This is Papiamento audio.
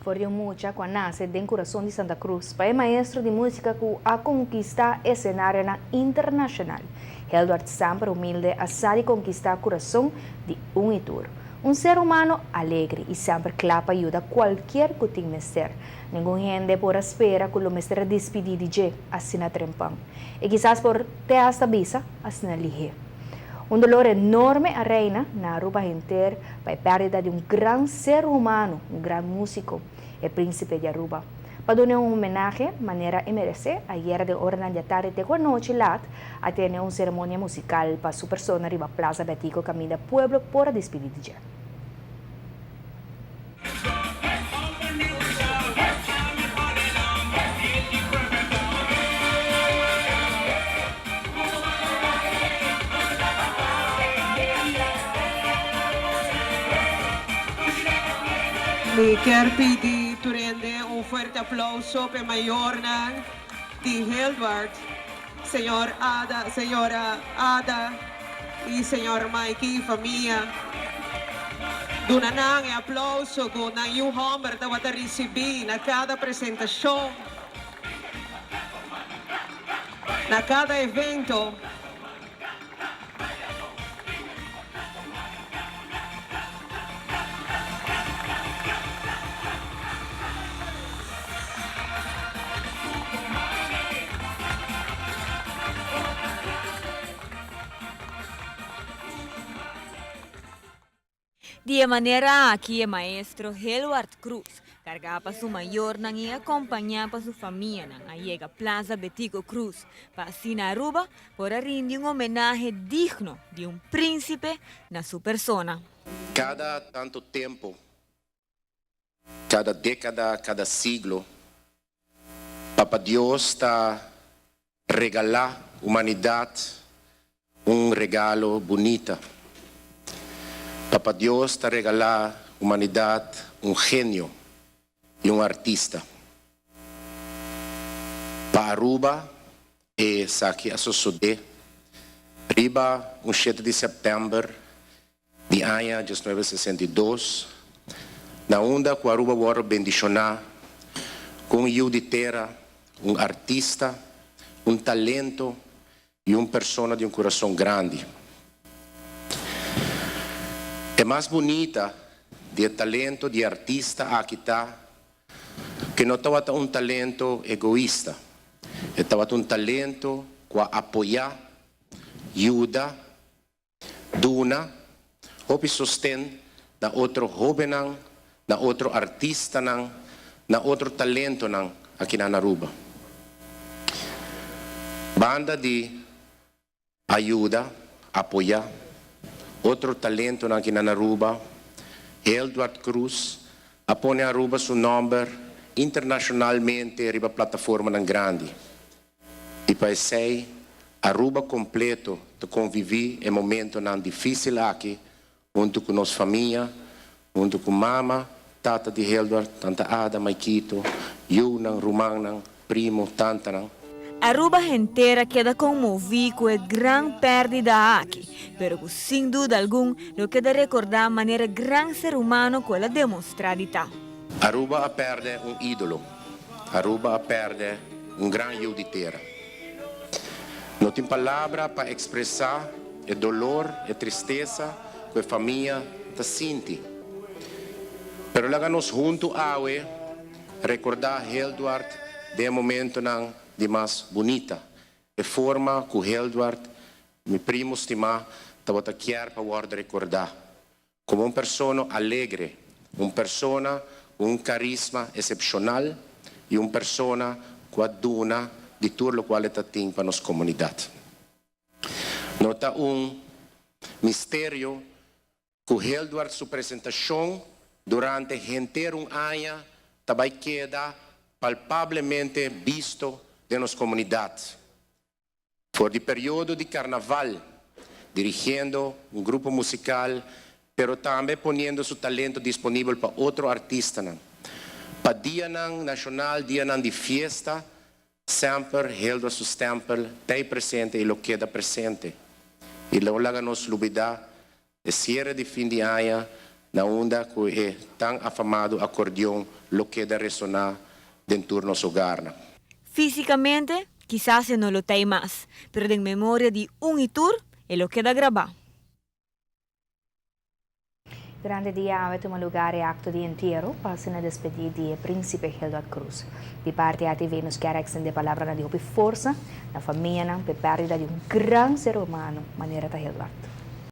For di un mucha ku a nase den kurason di Santa Cruz pa e maestro di músika ku a konkistá esenarionan internashonal, Hildward semper humilde a sa di konkistá kurason di un i tur. Un ser humano alegre i semper kla pa yuda kualkier ku tin mester. Ningun hende por a spera ku lo mester a dispidí di dje asina trempan. I kisas por te asta bisa asina lihé. Un dolor enorme a reina na Aruba henter pa e pèrdida di un gran ser humano, un gran músiko, e Príncipe di Aruba. Pa dun'é un homenahe manera e meresé, ayera den oranan di atardi te ku anochi lat a tene un seremonia musikal pa su persona riba Plaza Betico kaminda pueblo por a dispidí di dje. Mi kier pidi tur hende un fuerte aplauso p'e mayornan di Hildward, señor Ada, señora Ada y señor Mikey y famia. Duna nan e aplauso cu nan yu homber tabata ricibi na cada presentacion, na cada evento. Di e manera aki e maestro Hilward Cruz, kargá pa su mayornan i akompañá pa su famianan a yega Plaza Betico Cruz pa asina Aruba por a rindi un homenahe digno di un príncipe na su persona. Kada tantu tempu, kada dékada, kada siglo, Papa Dios ta regalá humanidat un regalo bunita. Papa Dios ta regalá humanidat un genio i un artista. Pa Aruba esaki a sosodé riba un shete di sèptèmber di aña diesnuebe sesenta i dos, na unda ku Aruba wòrdu bendishoná ku un yu di tera, un artista, un talento i un persona di un kurason grandi. E mas bunita di e talento di e artista aki ta ku e no tabata un talento egoista, e tabata un talento ku a apoyá, yuda, Duna hopi sosten na otro hobennan, na otro artistanan, na otro talentonan aki na Aruba. Banda di ayuda, apoya otro talentonan aki na Aruba, Hildward Cruz a pone Aruba su nomber internacionalmente riba plataformanan grandi. I pa esei Aruba completo ta convivi e momentonan dificil aki hunto cu nos famia, hunto cu mama, tata di Hildward, tanta Ada, Maikito, yiunan, rumannan, primo, tantanan. Aruba henter a keda conmovi cu e gran perdida aki, pero cu sin duda algun lo keda recorda manera gran ser humano cu el a demostra di ta. Aruba a perde un idolo. Aruba a perde un gran yu di tera. No tin palabra pa expresa e dolor, e tristesa cu e famia ta sinti. Pero laga nos hunto awe recorda Hildward den e momentonan di mas bunita, e forma cu Hildward, mi primo stima, tabata kier pa worde recorda. Como un persona alegre, un persona cu un carisma excepcional y un persona cu a duna di tur locual e ta tin pa nos comunidad. No ta un misterio cu Hildward su presentacion durante henter un aña ta bay keda palpablemente bisto den nos comunidad. For di periodo di carnaval, dirigiendo un grupo musical, pero tambe poniendo su talento disponibel pa otro artistanan. Pa dianan nacional, dianan di fiesta, semper Hilda su stempel t'ey presente y lo keda presente. Y lo laga nos lubida e cierre di fin di aña. Na unda cu e tan afamado acordeon lo keda resona den tur nos hogarnan. Fisicamente, kisas e no lo t'ey mas, pero den memoria di un y tur, e lo keda graba. Durante dia a tuma luga e acto di entiero pa asina despedi di Principe Hildward Croes. Di parti ATV nos kier extende palabra di hopi forsa na famia pa perdida di un gran ser humano, manera ta Hildward.